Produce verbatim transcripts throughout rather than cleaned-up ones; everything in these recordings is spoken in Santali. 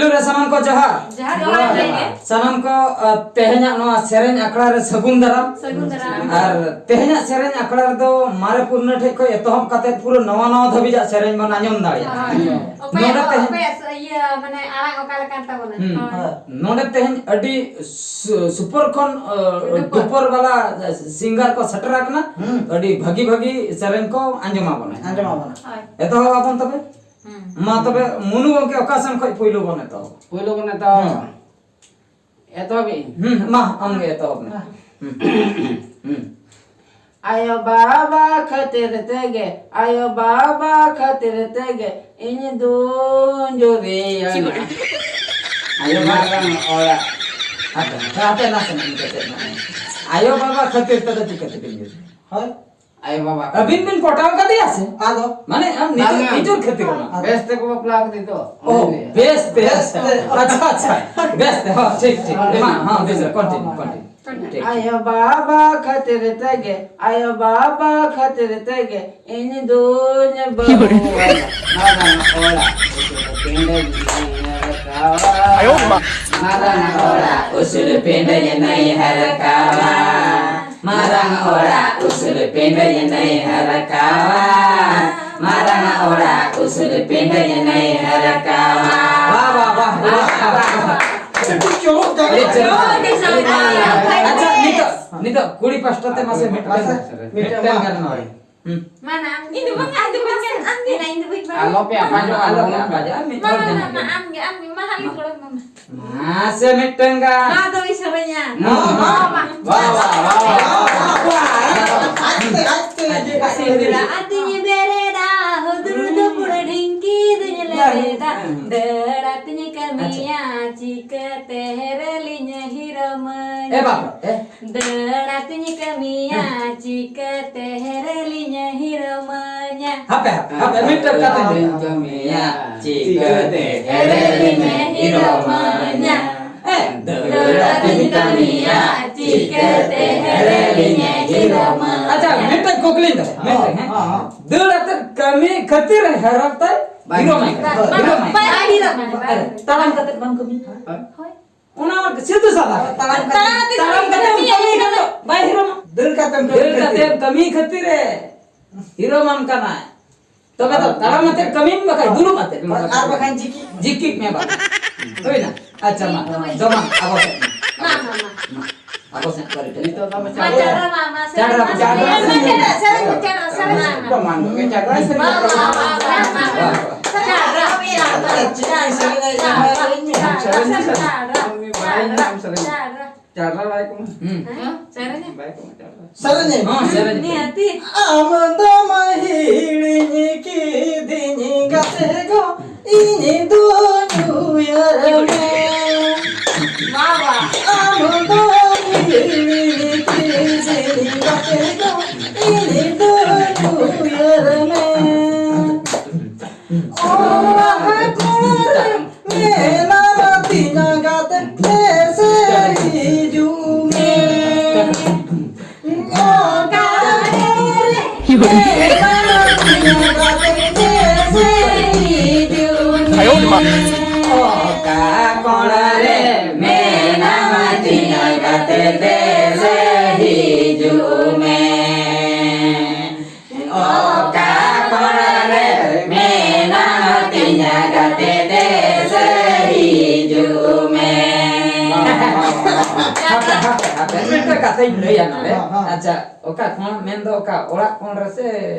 ᱨᱮ ᱥᱟᱱᱟᱢ ᱠᱚ ᱡᱚᱦᱟᱨ᱾ ᱡᱚᱦᱟᱨ, ᱡᱚᱦᱟᱨ ᱜᱮ᱾ ᱥᱟᱱᱟᱢ ᱠᱚ, ᱟ, ᱛᱮᱦᱮᱧᱟᱜ ᱱᱚᱣᱟ ᱥᱮᱨᱮᱧ ᱟᱠᱷᱲᱟ ᱨᱮ ᱥᱟᱹᱜᱩᱱ ᱫᱟᱨᱟᱢ᱾ ᱥᱟᱹᱜᱩᱱ ᱫᱟᱨᱟᱢ᱾ ᱟᱨ ᱛᱮᱦᱮᱧᱟᱜ ᱥᱮᱨᱮᱧ ᱟᱠᱷᱲᱟ ᱨᱮᱫᱚ ᱢᱟᱨᱮ ᱯᱩᱨᱱᱟᱹ ᱴᱷᱮᱡ ᱠᱷᱚᱱ ᱮᱛᱚᱦᱚᱵ ᱠᱟᱛᱮ ᱯᱩᱨᱟᱹ ᱱᱟᱣᱟ ᱱᱟᱣᱟ ᱫᱷᱟᱹᱵᱤᱡᱟᱜ ᱥᱮᱨᱮᱧ ᱵᱚᱱ ᱟᱸᱡᱚᱢ ᱫᱟᱲᱮᱭᱟᱜᱼᱟ᱾ ᱦᱳᱭ᱾ ᱚᱠᱚᱭᱟᱜ, ᱱᱚᱰᱮ ᱛᱮᱦᱮᱧ ᱚᱠᱚᱭᱟᱜ ᱥᱮ-, ᱤᱭᱟᱹ, ᱢᱟᱱᱮ, ᱟᱲᱟᱝ ᱚᱠᱟ ᱞᱮᱠᱟᱱ ᱛᱟᱵᱚᱱᱟ? ᱦᱩᱸ᱾ ᱦᱳᱭ᱾ ᱱᱚᱰᱮ ᱛᱮᱦᱮᱧ ᱟᱹᱰᱤ ᱥᱩ-, ᱥᱩᱯᱚᱨ ᱠᱷᱚᱱ, ᱟ, ᱰᱩᱯᱚᱨ᱾ ᱰᱩᱯᱚᱨ ᱵᱟᱞᱟ ᱥᱤᱝᱜᱟᱨ ᱠᱚ ᱥᱮᱴᱮᱨ ᱟᱠᱟᱱᱟ᱾ ᱦᱩᱸ᱾ ᱟᱹᱰᱤ ᱵᱷᱟᱹᱜᱤ ᱵᱷᱟᱹᱜᱤ ᱥᱮᱨᱮᱧ ᱠᱚ ᱟᱸᱡᱚᱢ ᱟᱵᱚᱱᱟ᱾ ᱟᱸᱡᱚᱢ ᱟᱵᱚᱱᱟ᱾ ᱦᱳᱭ᱾ ᱮᱛᱚᱦᱚᱵ ᱟᱵᱚᱱ ᱛᱚᱵᱮ᱾ ᱦᱩᱸ᱾ ᱢᱟ ᱛᱚᱵᱮ, ᱢᱩᱱᱩ ᱜᱚᱢᱠᱮ, ᱚᱠᱟ ᱥᱮᱱ ᱠᱷᱚᱱ ᱯᱩᱭᱞᱩ ᱵᱚᱱ ᱮᱛᱚᱦᱚᱵᱟ? ᱯᱩᱭᱞᱩ ᱵᱚᱱ ᱮᱛᱚᱦᱚᱵᱟ᱾ ᱦᱩᱸ᱾ ᱮᱛᱚᱦᱚᱵ ᱤᱧ᱾ ᱦᱩᱸ, ᱢᱟ, ᱟᱢᱜᱮ ᱮᱛᱚᱦᱚᱵ ᱢᱮ᱾ ᱦᱩᱸ᱾ ᱦᱩᱸ᱾ ᱟᱭᱳ ᱵᱟᱵᱟ ᱠᱷᱟᱹᱛᱤᱨ ᱛᱮᱜᱮ, ᱟᱭᱳ ᱵᱟᱵᱟ ᱠᱷᱟᱹᱛᱤᱨ ᱛᱮᱜᱮ ᱤᱧ ᱫᱩᱧ ᱡᱩᱨᱤᱭᱟᱱᱟ᱾ ᱟᱭᱳ ᱵᱟᱵᱟ᱾ ᱢᱟᱨᱟᱝ ᱚᱲᱟᱜ᱾ ᱦᱟᱯᱮ, ᱦᱟᱯᱮ, ᱱᱟᱥᱮᱱᱟᱜ ᱤᱧ ᱠᱮᱪᱮᱫ ᱧᱚᱜ ᱞᱮᱱ᱾ ᱟᱭᱳ ᱵᱟᱵᱟ ᱠᱷᱟᱹᱛᱤᱨ ᱛᱮᱫᱚ ᱪᱤᱠᱟᱹ ᱛᱮᱵᱤᱱ ᱡᱩᱨᱤᱭᱟ? ᱦᱳᱭ᱾ ᱟᱭᱳ ᱵᱟᱵᱟ᱾ ᱟᱹᱵᱤᱱ ᱵᱤᱱ ᱯᱚᱴᱟᱣ ᱠᱟᱫᱮᱭᱟ ᱥᱮ? ᱟᱫᱚ? ᱢᱟᱱᱮ ᱟᱢ ᱱᱤᱡᱮᱨ, ᱵᱟᱝᱟ᱾ ᱱᱤᱡᱮᱨ ᱠᱷᱟᱹᱛᱤᱨ ᱚᱱᱟ᱾ ᱵᱮᱥ ᱛᱮᱠᱚ ᱵᱟᱯᱞᱟ ᱠᱟᱫᱮ ᱫᱚ᱾ ᱚ, ᱚᱱᱟ ᱜᱮ᱾ ᱵᱮᱥ ᱛᱮ᱾ ᱵᱮᱥ ᱛᱮ᱾ ᱟᱪᱪᱷᱟ, ᱟᱪᱪᱷᱟ᱾ ᱵᱮᱥ ᱛᱮ, ᱦᱚᱸ, ᱴᱷᱤᱠ, ᱴᱷᱤᱠ᱾ ᱢᱟ, ᱦᱚᱸ, ᱵᱮᱥ ᱨᱮ, continue, continue. ᱴᱷᱤᱠ᱾ ᱟᱭᱳ ᱵᱟᱵᱟ ᱠᱷᱟᱹᱛᱤᱨ ᱛᱮᱜᱮ, ᱟᱭᱳ ᱵᱟᱵᱟ ᱠᱷᱟᱹᱛᱤᱨ ᱛᱮᱜᱮ ᱤᱧ ᱫᱩᱧ ᱵᱟᱹᱦᱩ ᱟᱱᱟ᱾ ᱢᱟᱨᱟᱝ ᱚᱲᱟᱜ ᱩᱥᱩᱞ ᱯᱤᱸᱰᱟᱹᱧ ᱱᱟᱹᱭᱦᱟᱹᱨ ᱠᱟᱣᱟ᱾ ᱟᱭᱳ ᱢᱟ᱾ ᱢᱟᱨᱟᱝ ᱚᱲᱟᱜ ᱩᱥᱩᱞ ᱯᱤᱸᱰᱟᱹᱧ ᱱᱟᱹᱭᱦᱟᱹᱨ ᱠᱟᱣᱟ᱾ ᱢᱟᱨᱟᱝ ᱚᱲᱟᱜ ᱩᱥᱩᱞ ᱯᱤᱸᱰᱟᱹᱧ ᱱᱟᱹᱭᱦᱟᱹᱨ ᱠᱟᱣᱟ᱾ ᱢᱟᱨᱟᱝ ᱚᱲᱟᱜ ᱩᱥᱩᱞ ᱯᱤᱸᱰᱟᱹᱧ ᱱᱟᱹᱭᱦᱟᱹᱨ ᱠᱟᱣᱟ᱾ ᱵᱟᱦ, ᱵᱟᱦ, ᱵᱟᱦ, ᱵᱟᱦ, ᱵᱟᱦ᱾ ᱟᱹᱰᱤ ᱪᱚᱨᱚᱠ ᱡᱟᱭᱜᱟ᱾ ᱟᱹᱰᱤ ᱪᱚᱨᱚᱠ᱾ ᱟᱪᱪᱷᱟ, ᱱᱤᱛᱚᱜ, ᱱᱤᱛᱚᱜ ᱠᱩᱲᱤ ᱯᱟᱥᱴᱟ ᱛᱮ ᱢᱟᱥᱮ ᱢᱤᱫᱴᱟᱝ, ᱢᱟᱥᱮ, ᱢᱤᱫᱴᱟᱝ ᱢᱤᱫᱴᱟᱝ ᱢᱟ᱾ ᱜᱟᱱ ᱱᱚᱜᱼᱚᱭ᱾ ᱦᱩᱸ᱾ ᱢᱟᱱᱟ, ᱟᱢ ᱤᱧ ᱫᱚ ᱵᱟᱝ, ᱟᱢ ᱫᱚ ᱵᱟᱝ, ᱤᱧ ᱫᱚ ᱵᱟᱹᱧ ᱵᱟᱲᱟᱭᱟ᱾ ᱟᱞᱚ ᱯᱮ ᱟᱯᱟᱡᱚᱜᱼᱟ, ᱟᱞᱚ ᱯᱮ ᱟᱯᱟᱡᱚᱜᱼᱟ, ᱢᱤᱫ ᱢᱟ, ᱦᱚᱲ ᱢᱟ, ᱜᱮ ᱢᱟ, ᱦᱟᱸᱜ ᱢᱟ, ᱜᱮ᱾ ᱟᱢ ᱜᱮ, ᱟᱢ ᱜᱮ, ᱢᱟ, ᱦᱟᱸᱜ ᱞᱤᱧ ᱜᱚᱲᱚ ᱟᱢᱟ, ᱢᱟ᱾ ᱢᱟᱥᱮ ᱢᱤᱫᱴᱟᱝ ᱜᱟᱱ᱾ ᱢᱟ, ᱟᱫᱚ ᱤᱧ ᱥᱮᱨᱮᱧᱟ᱾ ᱢᱟ, ᱢᱟ, ᱢᱟ, ᱢᱟ᱾ ᱟᱡᱛᱮ, ᱟᱡᱛᱮ, ᱟᱡᱛᱮ᱾ ᱥᱤᱸᱫᱽᱨᱟᱹ ᱟᱹᱛᱤᱧ ᱵᱮᱨᱮᱫᱟ, ᱦᱩᱫᱩᱲ ᱫᱩᱯᱩᱲ ᱰᱷᱤᱝᱠᱤ ᱫᱩᱧ ᱞᱮᱵᱮᱫᱟ᱾ ᱫᱟᱹᱲ ᱟᱹᱛᱤᱧ ᱠᱟᱹᱢᱤᱭᱟ, ᱟᱪᱪᱷᱟ᱾ ᱪᱤᱠᱟᱹᱛᱮ ᱦᱮᱨᱮᱞᱤᱧ ᱦᱤᱨᱚᱢᱟᱹᱧ? ᱮ ᱵᱟᱵᱟ, ᱮ᱾ ᱫᱟᱹᱲ ᱟᱹᱛᱤᱧ ᱠᱟᱹᱢᱤᱭᱟ, ᱦᱮᱸ᱾ ᱪᱤᱠᱟᱹᱛᱮ ᱦᱮᱨᱮᱞᱤᱧ ᱦᱤᱨᱚᱢᱟᱹᱧᱟ? ᱦᱟᱯᱮ, ᱦᱟᱯᱮ, ᱦᱟᱯᱮ, ᱢᱤᱫᱴᱟᱝ ᱠᱟᱛᱷᱟ ᱞᱟᱹᱭ᱾ ᱫᱟᱹᱲ ᱟᱹᱛᱤᱧ ᱠᱟᱹᱢᱤᱭᱟ, ᱪᱤᱠᱟᱹᱛᱮ ᱦᱮᱨᱮᱞᱤᱧ ᱦᱤᱨᱚᱢᱟᱹᱧᱟ? ᱦᱮᱸ᱾ ᱫᱟᱹᱲ ᱟᱹᱛᱤᱧ ᱠᱟᱹᱢᱤᱭᱟ, ᱪᱤᱠᱟᱹᱛᱮ ᱦᱮᱨᱮᱞᱤᱧ ᱦᱤᱨᱚᱢᱟᱹᱧᱟ? ᱟᱪᱪᱷᱟ, ᱢᱤᱫᱴᱟᱝ ᱠᱩᱠᱞᱤ ᱫᱚ, ᱢᱤᱫᱴᱟᱝ, ᱦᱮᱸ? ᱦᱚᱸ, ᱦᱚᱸ᱾ ᱫᱟᱹᱲ ᱟᱛᱮ ᱠᱟᱹᱢᱤ ᱠᱷᱟᱹᱛᱤᱨ ᱦᱮᱨᱮᱞ ᱛᱟᱭ ᱵᱟᱭ ᱦᱤᱨᱳ ᱢᱟᱭ ᱠᱟᱱᱟ᱾ ᱵᱟᱭ ᱦᱤᱨᱳ ᱢᱟᱭ ᱠᱟᱱᱟ᱾ ᱵᱟᱭ ᱦᱤᱨᱳ ᱢᱟᱭ ᱠᱟᱱᱟ᱾ ᱟᱨᱮ, ᱛᱟᱲᱟᱢ ᱠᱟᱛᱮ ᱵᱟᱝ ᱠᱟᱹᱢᱤ᱾ ᱦᱳᱭ᱾ ᱚᱱᱟ ᱢᱟ ᱥᱤᱫᱷᱩ ᱥᱟᱫᱟ᱾ ᱛᱟᱲᱟᱢ ᱠᱟᱛᱮ ᱛᱟᱲᱟᱢ ᱠᱟᱛᱮ ᱠᱟᱹᱢᱤ ᱠᱟᱛᱮ ᱵᱟᱭ ᱦᱤᱨᱳ ᱢᱟ᱾ ᱫᱟᱹᱲ ᱠᱟᱛᱮᱢ ᱫᱟᱹᱲ ᱠᱟᱹᱢᱤ ᱠᱟᱛᱮ ᱠᱷᱟᱹᱛᱤᱨ᱾ ᱠᱟᱹᱢᱤ ᱠᱷᱟᱹᱛᱤᱨ ᱮ ᱦᱤᱨᱳ ᱢᱟᱢ ᱠᱟᱱᱟᱭ᱾ ᱛᱚᱵᱮ ᱫᱚ ᱛᱟᱲᱟᱢ ᱟᱛᱮ ᱠᱟᱹᱢᱤᱢ ᱵᱟᱠᱷᱟᱡ ᱫᱩᱲᱩᱵ ᱟᱛᱮ᱾ ᱟᱨ ᱵᱟᱠᱷᱟᱱ ᱡᱤᱠᱤ᱾ ᱡᱤᱠᱤ ᱢᱮ ᱵᱟᱠᱷᱟᱡ᱾ ᱦᱩᱭᱱᱟ᱾ ᱟᱪᱪᱷᱟ, ᱢᱟ᱾ ᱫᱚ ᱢᱟ, ᱟᱵᱚ ᱥᱮᱫ ᱢᱟ᱾ ᱢᱟ, ᱢᱟ, ᱢᱟ᱾ ᱢᱟ᱾ ᱟᱵᱚ ᱥᱮᱫ ᱠᱚᱨᱮ ᱱᱤᱛᱚᱜ ᱫᱚ ᱟᱵᱚ ᱢᱟ, ᱪᱟᱰᱨᱟ, ᱢᱟ, ᱢᱟ, ᱪᱟᱰᱨᱟ, ᱥᱮᱨᱮᱧ, ᱪᱟᱰᱨᱟ, ᱥᱮᱨᱮᱧ, ᱥᱮᱨᱮᱧ, ᱪᱟᱰᱨᱟ, ᱥᱮᱨᱮᱧ, ᱢᱟ, ᱢᱟ᱾ ᱢᱟ, ᱢᱟ, ᱪᱟᱰᱨᱟ, ᱥᱮᱨᱮᱧ᱾ ᱢᱟ, ᱢᱟ, ᱢᱟ, ᱢᱟ, ᱢᱟ᱾ ᱪᱟᱰᱨᱟ, ᱪᱟᱰᱨᱟ, ᱪᱟᱰᱨᱟ, ᱪᱟᱰᱨᱟ, ᱪᱟᱰᱨᱟ, ᱪᱟᱰᱨᱟ᱾ ᱪᱟᱰᱨᱟ ᱵᱟᱭ ᱠᱚᱢᱟ᱾ ᱦᱩᱸ᱾ ᱦᱮᱸ? ᱥᱮᱨᱮᱧ? ᱵᱟᱭ ᱠᱚᱢᱟ, ᱪᱟᱰᱨᱟ᱾ ᱥᱮᱨᱮᱧ? ᱦᱚᱸ, ᱥᱮᱨᱮᱧ᱾ ᱱᱤᱦᱟᱹᱛᱤ᱾ ᱟᱢ ᱫᱚᱢ ᱦᱤᱲᱤᱧ ᱠᱤᱫᱤᱧ ᱜᱟᱛᱮ ᱜᱚ, ᱤᱧ ᱫᱩᱧ ᱩᱭᱦᱟᱹᱨ ᱢᱮ᱾ ᱵᱟᱵᱟ᱾ ᱟᱢ ᱫᱚᱢ ᱦᱤᱲᱤᱧ ᱠᱤᱫᱤᱧ ᱜᱟᱛᱮ ᱜᱚ, ᱤᱧ ᱫᱩᱧ ᱩᱭᱦᱟᱹᱨ ᱢᱮ᱾ ᱚᱲᱟᱜ ᱠᱚᱨᱮ ᱢᱮᱱᱟᱢ ᱛᱤᱧᱟ ᱜᱟᱛᱮ, ᱫᱮᱥᱮ ᱦᱤᱡᱩᱜ ᱢᱮ᱾ ᱚᱠᱟ ᱠᱚᱨᱮ ᱢᱮᱱᱟᱢ ᱛᱤᱧᱟ ᱜᱟᱛᱮ, ᱫᱮᱥᱮ ᱦᱤᱡᱩᱜ ᱢᱮ᱾ ᱚᱠᱟ ᱠᱚᱬᱟ ᱨᱮ ᱢᱮᱱᱟᱢ ᱛᱤᱧᱟ ᱜᱟᱛᱮ, ᱫᱮᱥᱮ ᱦᱤᱡᱩᱜ ᱢᱮ᱾ ᱚᱠᱟ ᱠᱚᱬᱟ ᱨᱮ ᱢᱮᱱᱟᱢ ᱛᱤᱧᱟ ᱜᱟᱛᱮ, ᱫᱮᱥᱮ ᱦᱤᱡᱩᱜ ᱢᱮ᱾ ᱦᱟᱯᱮ, ᱦᱟᱯᱮ, ᱦᱟᱯᱮ, ᱢᱤᱫᱴᱟᱝ ᱠᱟᱛᱷᱟᱧ ᱞᱟᱹᱭᱟ ᱱᱚᱰᱮ᱾ ᱦᱮᱸ, ᱦᱮᱸ᱾ ᱟᱪᱪᱷᱟ, ᱚᱠᱟ ᱠᱚᱬ ᱢᱮᱱᱫᱚ ᱚᱠᱟ ᱚᱲᱟᱜ ᱠᱚᱬ ᱨᱮ ᱥᱮ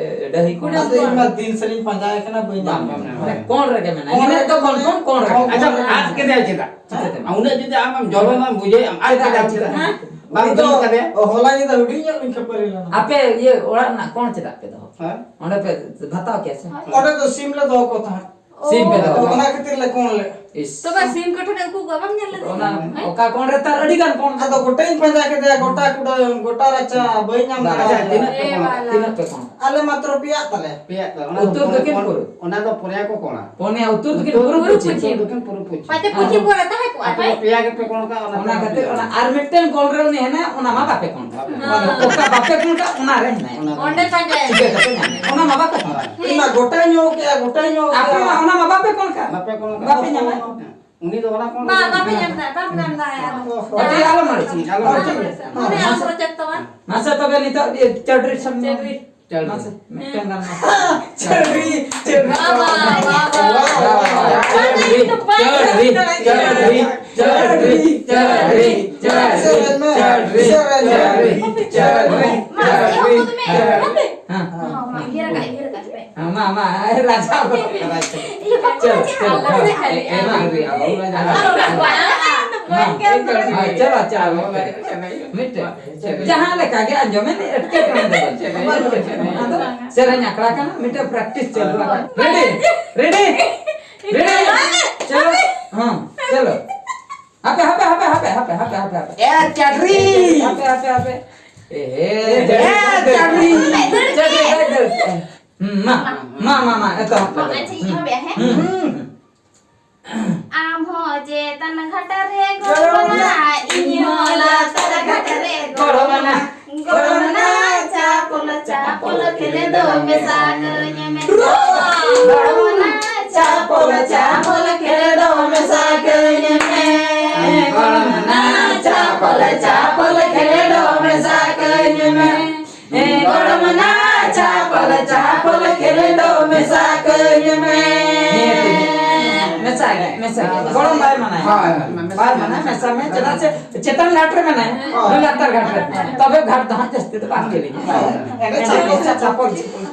ᱰᱟᱹᱦᱤ ᱠᱚᱬ? ᱟᱫᱚ ᱤᱧ ᱢᱟ ᱫᱤᱱ ᱥᱟᱹᱨᱤᱧ ᱯᱟᱸᱡᱟᱭᱮ ᱠᱟᱱᱟ, ᱵᱟᱹᱧ ᱧᱟᱢ ᱠᱟᱱᱟ᱾ ᱢᱟᱱᱮ ᱠᱚᱬ ᱨᱮᱜᱮ ᱢᱮᱱᱟᱜᱼᱟ᱾ ᱠᱚᱬ ᱤᱧ ᱢᱮᱱ ᱫᱚ ᱠᱚᱬ, ᱠᱚᱬ, ᱠᱚᱬ ᱨᱮᱜᱮ᱾ ᱟᱪᱪᱷᱟ, ᱟᱫ ᱠᱮᱫᱮᱭᱟ ᱪᱮᱫᱟᱜ? ᱪᱤᱠᱟᱹᱛᱮ? ᱩᱱᱟᱹᱜ ᱡᱩᱫᱤ ᱟᱢᱮᱢ ᱡᱚᱞᱚᱱᱟᱢ ᱵᱩᱡᱷᱟᱹᱣᱮᱫ ᱟᱢ, ᱟᱫ ᱪᱮᱫᱟᱜ, ᱠᱮᱫᱮᱭᱟᱢ ᱪᱮᱫᱟᱜ? ᱪᱮᱫᱟᱜ? ᱦᱮᱸ? ᱵᱟᱝ ᱩᱱᱤ ᱫᱚ ᱡᱚᱢ ᱠᱟᱫᱮᱭᱟ? ᱦᱚᱞᱟ ᱧᱤᱫᱟᱹ ᱦᱩᱰᱤᱧ ᱧᱚᱜ ᱞᱤᱧ ᱠᱷᱟᱹᱯᱟᱹᱨᱤ ᱞᱮᱱᱟ᱾ ᱟᱯᱮ ᱤᱭᱟᱹ ᱚᱲᱟᱜ ᱨᱮᱱᱟᱜ ᱠᱚᱬ ᱪᱮᱫᱟᱜ ᱯᱮ ᱫᱚᱦᱚ? ᱦᱮᱸ? ᱚᱸᱰᱮ ᱯᱮ ᱵᱷᱟᱛᱟᱣ ᱠᱮᱭᱟ ᱥᱮ? ᱚᱸᱰᱮ ᱫᱚ ᱥᱤᱢ ᱞᱮ ᱫᱚᱦᱚ ᱠᱚ ᱛᱟᱦᱮᱸᱫ᱾ ᱥᱤᱢ ᱯᱮ ᱫᱚᱦᱚ ᱟᱫᱚ ᱠᱚᱣᱟ᱾ ᱚᱱᱟ ᱠᱷᱟᱹᱛᱤᱨ ᱞᱮ ᱠᱚᱬ ᱞᱮᱱᱟ᱾ ᱤᱥ᱾ ᱛᱚᱵᱮ ᱥᱤᱢ ᱠᱚᱴᱷᱮᱱ ᱩᱠᱩ ᱠᱚ ᱵᱟᱢ ᱧᱮᱞ ᱞᱮᱫᱮᱭᱟ? ᱚᱱᱟ ᱦᱮᱸ? ᱚᱠᱟ ᱠᱚᱬ ᱨᱮ ᱛᱟᱨ ᱟᱹᱰᱤ ᱜᱟᱱ ᱠᱚᱬ᱾ ᱟᱫᱚ ᱜᱚᱴᱟᱧ ᱯᱟᱸᱡᱟ ᱠᱮᱫᱮᱭᱟ, ᱜᱚᱴᱟ ᱠᱩᱰᱟᱹᱢ, ᱜᱚᱴᱟ ᱨᱟᱪᱟ, ᱵᱟᱹᱧ ᱧᱟᱢ ᱵᱟᱝ, ᱫᱟᱲᱮᱭᱟᱫᱮᱭᱟ᱾ ᱛᱤᱱᱟᱹᱜ ᱯᱮ ᱮ ᱠᱚᱬ ᱠᱟᱜ? ᱵᱟᱞᱟ᱾ ᱛᱤᱱᱟᱹᱜ ᱯᱮ ᱠᱚᱬ ᱠᱟᱜ? ᱟᱞᱮ ᱢᱟᱛᱨᱚ ᱯᱮᱭᱟᱜ ᱛᱟᱞᱮ᱾ ᱯᱮᱭᱟᱜ ᱛᱟᱞᱮ᱾ ᱚᱱᱟ ᱫᱚ ᱩᱛᱛᱚᱨ ᱯᱩᱱ-, ᱫᱚᱠᱷᱤᱱ ᱯᱩᱱ-, ᱯᱩᱨᱩᱵ᱾ ᱚᱱᱟ ᱫᱚ ᱯᱩᱱᱭᱟ ᱠᱚ ᱠᱚᱬᱟ᱾ ᱯᱩᱱᱭᱟ, ᱩᱛᱛᱚᱨ ᱫᱚᱠᱷᱤᱱ ᱯᱩᱨᱩᱵ ᱯᱩᱨᱩᱵ ᱯᱚᱪᱷᱤᱢ᱾ ᱯᱚᱪᱷᱤᱢ᱾ ᱩᱛᱛᱚᱨ ᱫᱚᱠᱷᱤᱱ ᱯᱩᱨᱩᱵ ᱯᱚᱪᱷᱤᱢ᱾ ᱯᱟᱪᱮ ᱯᱚᱪᱷᱤᱢ ᱠᱚᱨᱮ ᱛᱟᱦᱮᱸ ᱠᱚᱜᱼᱟ, ᱟᱯᱮ ᱫᱚ ᱦᱮᱸ? ᱯᱮᱭᱟ ᱜᱮᱯᱮ ᱠᱚᱬ ᱠᱟᱜ, ᱚᱱᱟ ᱚᱱᱟ ᱫᱚ ᱠᱷᱟᱹᱛᱤᱨ ᱯᱮᱭᱟ᱾ ᱚᱱᱟ ᱟᱨ ᱢᱤᱫᱴᱮᱱ ᱠᱚᱬ ᱨᱮ ᱩᱱᱤ ᱦᱮᱱᱟᱭᱟ, ᱚᱱᱟ ᱢᱟ ᱵᱟᱯᱮ ᱠᱚᱬ ᱠᱟᱜ᱾ ᱦᱮᱸ᱾ ᱚᱱᱟ ᱫᱚ ᱚᱠᱟ ᱵᱟᱯᱮ ᱠᱚᱬ ᱠᱟᱜ, ᱚᱱᱟ ᱨᱮ ᱦᱮᱱᱟᱭᱟ᱾ ᱚᱱᱟ ᱫᱚ ᱚᱸᱰᱮ ᱯᱟᱸᱡᱟᱭᱟ᱾ ᱪᱤᱠᱟᱹ ᱠᱟᱛᱮ ᱧᱟᱢᱮᱭᱟ? ᱚᱱᱟ ᱢᱟ ᱵᱟᱯᱮ ᱠᱚᱬ ᱠᱟᱜ᱾ ᱤᱧ ᱢᱟ ᱜᱚᱴᱟᱧ ᱧᱚᱜ ᱠᱮᱜᱼᱟ, ᱜᱚᱴᱟᱧ ᱧᱚᱜ ᱟᱯᱮ ᱠᱮᱜᱼᱟ᱾ ᱢᱟ ᱚᱱᱟ ᱢᱟ ᱵᱟᱯᱮ ᱠᱚᱬ ᱠᱟᱜ᱾ ᱵᱟᱯᱮ ᱠᱚᱬ ᱠᱟᱜ᱾ ᱵᱟᱯᱮ ᱧᱟᱢᱟ᱾ ᱩᱱᱤ ᱫᱚ ᱚᱱᱟ ᱠᱚᱬ ᱵᱟ, ᱨᱮ ᱵᱟᱯᱮ ᱧᱟᱢ ᱫᱟ, ᱵᱟᱯᱮ ᱧᱟᱢ ᱫᱟ, ᱟᱫᱚ᱾ ᱟᱯᱮ ᱟᱞᱚ ᱢᱟᱹᱲᱤ ᱪᱤᱱ, ᱟᱞᱚ ᱢᱟᱹᱲᱤ ᱪᱤᱱ᱾ ᱢᱟᱱᱮ ᱟᱞᱚ ᱨᱚᱪᱚᱫ ᱛᱟᱢᱟ᱾ ᱢᱟᱥᱮ ᱛᱚᱵᱮ ᱱᱤᱛᱚᱜ ᱤᱭᱟᱹ ᱪᱟᱹᱰᱨᱤ ᱥᱟᱢᱱᱮ᱾ ᱪᱟᱹᱰᱨᱤ᱾ ᱪᱟᱹᱰᱨᱤ᱾ ᱢᱟᱥᱮ, ᱢᱤᱫᱴᱟᱝ ᱜᱟᱱ ᱢᱟᱥᱮ᱾ ᱪᱟᱹᱰᱨᱤ, ᱪᱟᱹᱰᱨᱤ᱾ ᱵᱟ, ᱵᱟ, ᱵᱟ, ᱵᱟ᱾ ᱪᱟᱹᱰᱨᱤ, ᱪᱟᱹᱰᱨᱤ, ᱪᱟᱹᱰᱨᱤ, ᱪᱟᱹᱰᱨᱤ, ᱪᱟᱹᱰᱨᱤ, ᱪᱟᱹᱰᱨᱤ, ᱥᱮᱨᱮᱧ ᱢᱮ, ᱪᱟᱹᱰᱨᱤ, ᱥᱮᱨᱮᱧ ᱢᱮ᱾ ᱪᱟᱹᱰᱨᱤ, ᱪᱟᱹᱰᱨᱤ, ᱢᱟ, ᱪᱟᱹᱰᱨᱤ, ᱮᱦᱚᱵ ᱠᱚᱫᱚ ᱢᱮ, ᱪᱟᱹᱰᱨᱤ᱾ ᱦᱮᱸ᱾ ᱦᱚᱸ, ᱢᱟ, ᱩᱭᱦᱟᱹᱨ ᱟᱠᱟᱫ, ᱩᱭᱦᱟᱹᱨ ᱟᱠᱟᱫ ᱯᱮ᱾ ᱦᱮᱸ, ᱢᱟ, ᱢᱟ, ᱮ, ᱨᱟᱡᱟ ᱫᱚ᱾ ᱤᱭᱟᱹ, ᱵᱟᱠᱚ ᱪᱚᱞᱚ, ᱨᱟᱡᱟ, ᱪᱚᱞᱚ, ᱟᱞᱮ ᱦᱮᱸ, ᱥᱮᱫ ᱠᱷᱟᱹᱞᱤ᱾ ᱮ, ᱮ, ᱢᱟ, ᱟᱞᱚ, ᱟᱞᱚ, ᱟᱞᱚ, ᱟᱞᱚ, ᱟᱞᱚ, ᱟᱞᱚ, ᱦᱮᱸ, ᱟᱞᱚ, ᱪᱚᱞᱚ, ᱪᱚᱞᱚ, ᱢᱤᱫᱴᱮᱡ᱾ ᱡᱟᱦᱟᱸ ᱞᱮᱠᱟ ᱜᱮ ᱟᱸᱡᱚᱢ ᱢᱮ, ᱮᱴᱠᱮᱴᱚᱬᱮ ᱫᱚ ᱵᱟᱹᱱᱩᱜᱼᱟ᱾ ᱟᱫᱚ ᱥᱮᱨᱮᱧ ᱟᱠᱷᱲᱟ ᱠᱟᱱᱟ, ᱢᱤᱫᱴᱮᱡ practice ᱪᱟᱹᱞᱩ ᱟᱠᱟᱱᱟ᱾ Ready? Ready? Ready? ᱪᱚᱞᱚ, ᱦᱮᱸ, ᱪᱚᱞᱚ᱾ ᱦᱟᱯᱮ, ᱦᱟᱯᱮ, ᱦᱟᱯᱮ᱾ ᱮ, ᱪᱟᱹᱰᱨᱤ! ᱦᱟᱯᱮ, ᱦᱟᱯᱮ, ᱦᱟᱯᱮ᱾ ᱮ, ᱮ, ᱪᱟᱹᱰᱨᱤ! ᱪᱟᱹᱰᱨᱤ, ᱪᱟᱹᱰᱨᱤ, ᱪᱟᱹᱰᱨᱤ᱾ ᱦᱩᱸ, ᱢᱟ, ᱢᱟ, ᱢᱟ, ᱢᱟ, ᱮᱛᱚᱦᱚᱵ ᱢᱟ, ᱠᱟᱫᱟ᱾ ᱟᱪᱪᱷᱟ, ᱤᱧ ᱮᱦᱚᱵᱮᱜᱼᱟ, ᱦᱮᱸ? ᱦᱩᱸ, ᱦᱩᱸ, ᱦᱩᱸ᱾ ᱟᱢ ᱦᱚᱸ ᱪᱮᱛᱟᱱ ᱜᱷᱟᱴ ᱨᱮ ᱜᱚᱲᱚᱢᱟᱱᱟ, ᱤᱧ ᱦᱚᱸ ᱞᱟᱛᱟᱨ ᱜᱷᱟᱴ ᱨᱮ ᱜᱚᱲᱚᱢᱟᱱᱟ᱾ ᱜᱚᱲᱚᱢᱟᱱᱟ, ᱪᱟᱯᱚᱞ, ᱪᱟᱯᱚᱞ ᱠᱷᱮᱞ ᱫᱚ ᱢᱮᱥᱟ ᱠᱟᱹᱧ ᱢᱮ᱾ ᱜᱚᱲᱚᱢᱟᱱᱟ, ᱪᱟᱯᱚᱞ, ᱪᱟᱯᱚᱞ ᱠᱷᱮᱞ ᱫᱚ ᱢᱮᱥᱟ ᱠᱟᱹᱧ ᱢᱮ᱾ ᱜᱚᱲᱚᱢᱟᱱᱟ, ᱪᱟᱯᱚᱞ, ᱪᱟᱯᱚᱞ ᱠᱷᱮᱞ ᱫᱚ ᱢᱮᱥᱟ ᱠᱟᱹᱧ ᱢᱮ᱾ ᱦᱮᱸ, ᱜᱚᱲᱚᱢᱟᱱᱟ, ᱪᱟᱯᱚᱞ, ᱪᱟᱯᱚᱞ ᱠᱷᱮᱞ ᱫᱚ ᱢᱮᱥᱟ ᱠᱟᱹᱧ ᱢᱮ᱾ ᱦᱮᱸ, ᱢᱮᱥᱟ ᱜᱮ, ᱢᱮᱥᱟ ᱜᱮ᱾ ᱜᱚᱲᱚᱢ ᱵᱟᱭ ᱢᱟᱱᱟᱭᱟ᱾ ᱦᱳᱭ, ᱦᱳᱭ᱾ ᱵᱟᱭ ᱢᱟᱱᱟᱭᱟ, ᱢᱮᱥᱟ ᱢᱮ᱾ ᱪᱮᱫᱟᱜ ᱥᱮ ᱪᱮᱛᱟᱱ ᱜᱷᱟᱴ ᱨᱮ ᱢᱮᱱᱟᱭᱟ, ᱦᱳᱭ᱾ ᱱᱩᱭ ᱞᱟᱛᱟᱨ ᱜᱷᱟᱴ ᱨᱮ᱾ ᱛᱚᱵᱮ ᱜᱷᱟᱴ ᱫᱚ ᱦᱟᱸᱜ ᱡᱟᱹᱥᱛᱤ ᱫᱚ ᱵᱟᱝ ᱡᱮᱞᱮᱧᱟ᱾ ᱦᱳᱭ᱾ ᱮᱸᱰᱮ ᱪᱟᱯᱚᱞ, ᱪᱟᱯᱚᱞ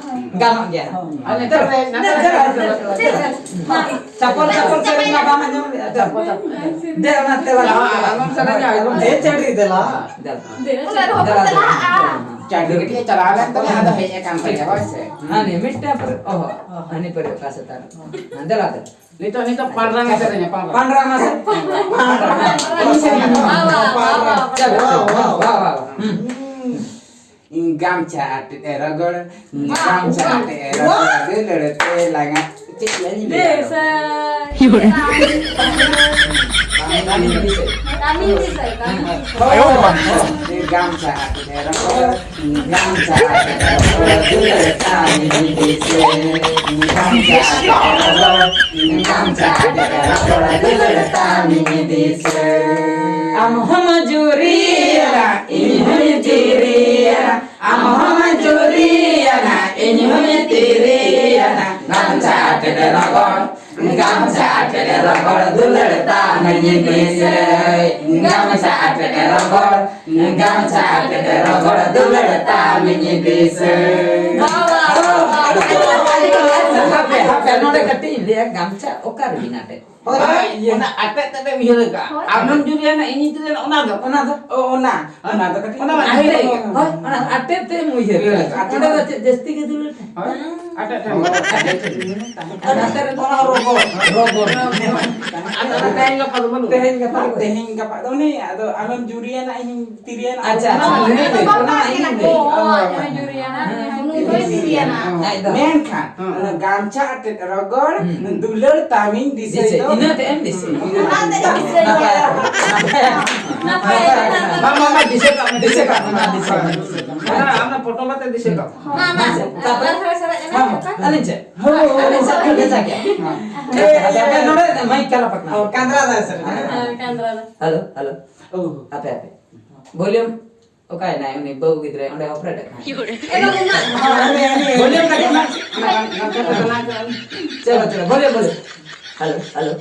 ᱜᱟᱱᱚᱜ ᱜᱮᱭᱟ᱾ ᱦᱳᱭ᱾ ᱟᱨ ᱱᱮᱛᱟᱨ ᱨᱮ, ᱱᱮᱛᱟᱨ ᱨᱮ, ᱪᱟᱯᱚᱞ, ᱪᱟᱯᱚᱞ ᱥᱮᱨᱮᱧ ᱢᱟ ᱵᱟᱢ ᱟᱸᱡᱚᱢ ᱞᱮᱫᱟ᱾ ᱪᱟᱯᱚᱞ, ᱪᱟᱯᱚᱞ᱾ ᱫᱮ, ᱚᱱᱟ ᱛᱮᱞᱟ᱾ ᱟᱞᱚᱢ ᱥᱮᱨᱮᱧᱟ, ᱟᱞᱚᱢ ᱫᱮ, ᱪᱟᱹᱰᱨᱤ ᱫᱮᱞᱟ᱾ ᱫᱮᱞᱟ᱾ ᱚᱱᱟ ᱨᱮᱦᱚᱸ ᱠᱚ ᱪᱟᱞᱟᱜᱼᱟ᱾ ᱪᱟᱹᱠᱨᱤ ᱠᱟᱹᱴᱤᱡ ᱮ ᱪᱟᱞᱟᱣ ᱞᱮᱱ ᱛᱟᱞᱮᱭᱟ, ᱟᱫᱚ ᱦᱮᱡ ᱟᱠᱟᱱ ᱛᱟᱞᱮᱭᱟ, ᱦᱳᱭ ᱥᱮ᱾ ᱦᱟᱱᱮ ᱢᱤᱫᱴᱟᱝ ᱯᱚᱨᱮ, ᱚᱦᱚ, ᱦᱟᱱᱮ ᱯᱚᱨᱮ ᱚᱠᱟ ᱥᱮᱛᱟ ᱨᱮ? ᱦᱮᱸ, ᱫᱮᱞᱟ ᱫᱮᱞᱟ᱾ ᱱᱤᱛᱚᱜ, ᱱᱤᱛᱚᱜ ᱯᱟᱱᱰᱨᱟ ᱢᱮ ᱥᱮᱨᱮᱧᱟ, ᱯᱟᱱᱰᱨᱟ᱾ ᱯᱟᱱᱰᱨᱟ ᱢᱟᱥᱮ᱾ ᱯᱟᱱᱰᱨᱟ᱾ ᱤᱧ ᱥᱮᱨᱮᱧ᱾ ᱵᱟ, ᱵᱟ, ᱵᱟ, ᱵᱟ᱾ ᱪᱚᱞᱚ, ᱪᱚᱞᱚ, ᱵᱟ, ᱵᱟ, ᱵᱟ᱾ ᱦᱩᱸ᱾ ᱜᱟᱢᱪᱷᱟ ᱟᱴᱮᱫ ᱮ ᱨᱚᱜᱚᱲ, ᱜᱟᱢᱪᱷᱟ ᱟᱴᱮᱫ ᱮ ᱨᱚᱜᱚᱲ, ᱫᱩᱞᱟᱹᱲ ᱛᱮ ᱞᱟᱸᱜᱟ᱾ ᱪᱮᱫ ᱞᱟᱹᱭ ᱤᱧ ᱞᱟᱹᱭᱟ? ᱫᱤᱥᱟᱹᱭ᱾ ᱵᱟᱝ, ᱵᱟᱝ, ᱵᱟᱝ, ᱵᱟᱝ᱾ ᱠᱟᱹᱢᱤ ᱫᱤᱥᱟᱹᱭ, ᱠᱟᱹᱢᱤ ᱫᱤᱥᱟᱹᱭ᱾ ᱦᱳᱭ, ᱦᱳᱭ, ᱦᱳᱭ᱾ ᱜᱟᱢᱪᱷᱟ ᱟᱴᱮᱫ ᱮ ᱨᱚᱜᱚᱲ, ᱜᱟᱢᱪᱷᱟ ᱟᱴᱮᱫ ᱮ ᱨᱚᱜᱚᱲ, ᱫᱩᱞᱟᱹᱲ ᱛᱟᱢ ᱤᱧ ᱫᱤᱥᱟᱹᱭ᱾ ᱜᱟᱢᱪᱷᱟ ᱟᱴᱮᱫ ᱮ ᱨᱚᱜᱚᱲ, ᱜᱟᱢᱪᱷᱟ ᱟᱴᱮᱫ ᱮ ᱨᱚᱜᱚᱲ, ᱫᱩᱞᱟᱹᱲ ᱛᱟᱢ ᱤᱧ ᱫᱤᱥᱟᱹᱭ᱾ ᱟᱢ ᱦᱚᱸᱢ ᱡᱩᱨᱤᱭᱟᱱᱟ, ᱤᱧ ᱦᱚᱸᱧ ᱡᱩᱨᱤᱭᱟᱱᱟ, ᱟᱢ ᱦᱚᱸᱢ ᱡᱩᱨᱤᱭᱟᱱᱟ, ᱤᱧ ᱦᱚᱸᱧ ᱛᱤᱨᱤᱭᱟᱱᱟ, ᱜᱟᱢᱪᱷᱟ ᱟᱴᱮᱫ ᱨᱚᱜᱚᱲ, ᱜᱟᱢᱪᱷᱟ ᱟᱴᱮᱫ ᱨᱚᱜᱚᱲ, ᱫᱩᱞᱟᱹᱲ ᱛᱟᱢ ᱤᱧ ᱫᱤᱥᱟᱹᱭ᱾ ᱜᱟᱢᱪᱷᱟ ᱟᱴᱮᱫ ᱨᱚᱜᱚᱲ, ᱜᱟᱢᱪᱷᱟ ᱟᱴᱮᱫ ᱨᱚᱜᱚᱲ, ᱫᱩᱞᱟᱹᱲ ᱛᱟᱢ ᱤᱧ ᱫᱤᱥᱟᱹᱭ᱾ ᱵᱟᱵᱟ, ᱵᱟᱵᱟ, ᱵᱟᱵᱟ᱾ ᱦᱟᱯᱮ, ᱦᱟᱯᱮ, ᱱᱚᱰᱮ ᱠᱟᱹᱴᱤᱡ ᱤᱧ ᱞᱟᱹᱭᱟ, ᱜᱟᱢᱪᱷᱟ ᱚᱠᱟ ᱨᱮᱵᱤᱱ ᱟᱴᱮᱫ? ᱦᱳᱭ, ᱦᱳᱭ, ᱤᱭᱟᱹ᱾ ᱚᱱᱟ ᱟᱴᱮᱫ ᱛᱮᱫ ᱮ ᱩᱭᱦᱟᱹᱨ ᱟᱠᱟᱫᱼᱟ᱾ ᱦᱳᱭ᱾ ᱟᱢᱮᱢ ᱡᱩᱨᱤᱭᱟᱱᱟ, ᱤᱧᱤᱧ ᱡᱩᱨᱤᱭᱟᱱᱟ, ᱚᱱᱟ ᱫᱚ? ᱚᱱᱟ ᱫᱚ? ᱚ, ᱚᱱᱟ᱾ ᱚᱱᱟ ᱫᱚ ᱠᱟᱹᱴᱤᱡ ᱚᱱᱟ ᱢᱟ ᱟᱴᱮᱫ, ᱟᱴᱮᱫ᱾ ᱦᱳᱭ, ᱚᱱᱟ ᱟᱴᱮᱫ ᱛᱮᱢ ᱩᱭᱦᱟᱹᱨ ᱩᱭᱦᱟᱹᱨ ᱠᱟᱜᱼᱟ᱾ ᱟᱠᱟᱫᱼᱟ᱾ ᱚᱸᱰᱮ ᱫᱚ ᱪᱮᱫ ᱡᱟᱹᱥᱛᱤ ᱜᱮ ᱫᱩᱞᱟᱹᱲ ᱛᱟᱦᱮᱸ? ᱦᱳᱭ, ᱟᱴᱮᱫ ᱛᱮ᱾ ᱟᱴᱮᱫ ᱛᱮ᱾ ᱟᱨ ᱱᱚᱛᱮ ᱨᱮᱫᱚ ᱚᱱᱟ ᱨᱚᱜᱚᱲ᱾ ᱨᱚᱜᱚᱲ᱾ ᱟᱫᱚ ᱚᱱᱟ ᱛᱮᱦᱮᱧ ᱜᱟᱯᱟ ᱫᱚ ᱵᱟᱹᱱᱩᱜᱼᱟ᱾ ᱛᱮᱦᱮᱧ ᱜᱟᱯᱟ ᱫᱚ᱾ ᱛᱮᱦᱮᱧ ᱜᱟᱯᱟ ᱫᱚ ᱚᱱᱮ ᱟᱫᱚ ᱟᱢᱮᱢ ᱡᱩᱨᱤᱭᱟᱱᱟ, ᱤᱧᱤᱧ ᱛᱤᱨᱤᱭᱟᱱᱟ᱾ ᱟᱪᱪᱷᱟ, ᱟᱪᱪᱷᱟ, ᱚᱱᱟ ᱤᱧ ᱞᱟᱹᱭ, ᱚᱱᱟ ᱤᱧ ᱞᱟᱹᱭ᱾ ᱚ, ᱟᱡ ᱦᱚᱸᱭ ᱡᱩᱨᱤᱭᱟᱱᱟ, ᱦᱮᱸ, ᱱᱩᱭ ᱦᱚᱸᱭ ᱡᱩᱨᱤᱭᱟᱱᱟ᱾ ᱮᱠᱫᱚᱢ᱾ ᱢᱮᱱᱠᱷᱟᱱ ᱦᱮᱸ᱾ ᱚᱱᱟ ᱜᱟᱢᱪᱷᱟ ᱟᱴᱮᱫ ᱨᱚᱜᱚᱲ, ᱦᱩᱸ᱾ ᱫᱩᱞᱟᱹᱲ ᱛᱟᱢᱤᱧ ᱫᱤᱥᱟᱹᱭ ᱫᱤᱥᱟᱹᱭ, ᱫᱚ᱾ ᱤᱱᱟᱹ ᱛᱮ ᱮᱢ ᱫᱤᱥᱟᱹᱭ᱾ ᱚᱱᱟ ᱛᱮ ᱫᱤᱥᱟᱹᱭ᱾ ᱱᱟᱯᱟᱭ, ᱱᱟᱯᱟᱭ᱾ ᱱᱟᱯᱟᱭ᱾ ᱢᱟ, ᱢᱟ, ᱢᱟ, ᱫᱤᱥᱟᱹ ᱠᱟᱜ ᱢᱮ, ᱫᱤᱥᱟᱹ ᱠᱟᱜ ᱢᱮ, ᱢᱟ, ᱫᱤᱥᱟᱹ ᱠᱟᱜ ᱢᱮ, ᱫᱤᱥᱟᱹ ᱠᱟᱜ ᱢᱮ᱾ ᱚᱱᱟ, ᱚᱱᱟ ᱯᱷᱳᱴᱳ ᱠᱟᱛᱮ ᱫᱤᱥᱟᱹ ᱠᱟᱜ ᱢᱮ᱾ ᱢᱟ, ᱢᱟ, ᱢᱟᱥᱮ, ᱛᱟᱯᱚᱨᱮ? ᱟᱨ ᱥᱟᱨᱮᱡ ᱮᱱᱟ, ᱦᱮᱸ, ᱦᱮᱸ᱾ ᱟᱹᱞᱤᱧ ᱪᱮᱫ? ᱦᱳᱭ, ᱦᱳᱭ, ᱟᱹᱞᱤᱧ ᱪᱮᱫ? ᱦᱮᱸ᱾ ᱟᱹᱞᱤᱧ ᱪᱮᱫ? ᱦᱮᱸ᱾ ᱦᱮᱸ, ᱦᱮᱸ, ᱱᱚᱰᱮ ᱢᱟᱭᱤᱠ ᱪᱟᱞᱟᱜ ᱠᱟᱱᱟ᱾ ᱚ, ᱠᱟᱸᱫᱽᱨᱟ ᱫᱟᱭ ᱥᱮ? ᱦᱮᱸ, ᱠᱟᱸᱫᱽᱨᱟ ᱫᱟ᱾ Hello, hello. ᱳ᱾ ᱦᱟᱯᱮ, ᱦᱟᱯᱮ᱾ ᱵᱷᱚᱞᱤᱭᱩᱢ ᱚᱠᱟᱭᱮᱱᱟᱭ ᱩᱱᱤ ᱵᱟᱹᱵᱩ ᱜᱤᱫᱽᱨᱟᱹ? ᱚᱸᱰᱮ ᱚᱯᱟᱨᱮᱴ ᱮᱫ ᱠᱟᱱᱟᱭ᱾ ᱮ ᱵᱟᱹᱵᱩ, ᱢᱟ᱾ ᱦᱟᱱᱮ, ᱦᱟᱱᱮ᱾ ᱵᱷᱚᱞᱤᱭᱩᱢ ᱠᱟᱹᱴᱤᱡ ᱢᱟ᱾ ᱪᱚᱞᱚ, ᱪᱚᱞᱚ, ᱵᱷᱚᱞᱤᱭᱩᱢ, ᱵᱷᱚᱞᱤᱭᱩᱢ᱾ Hello, hello.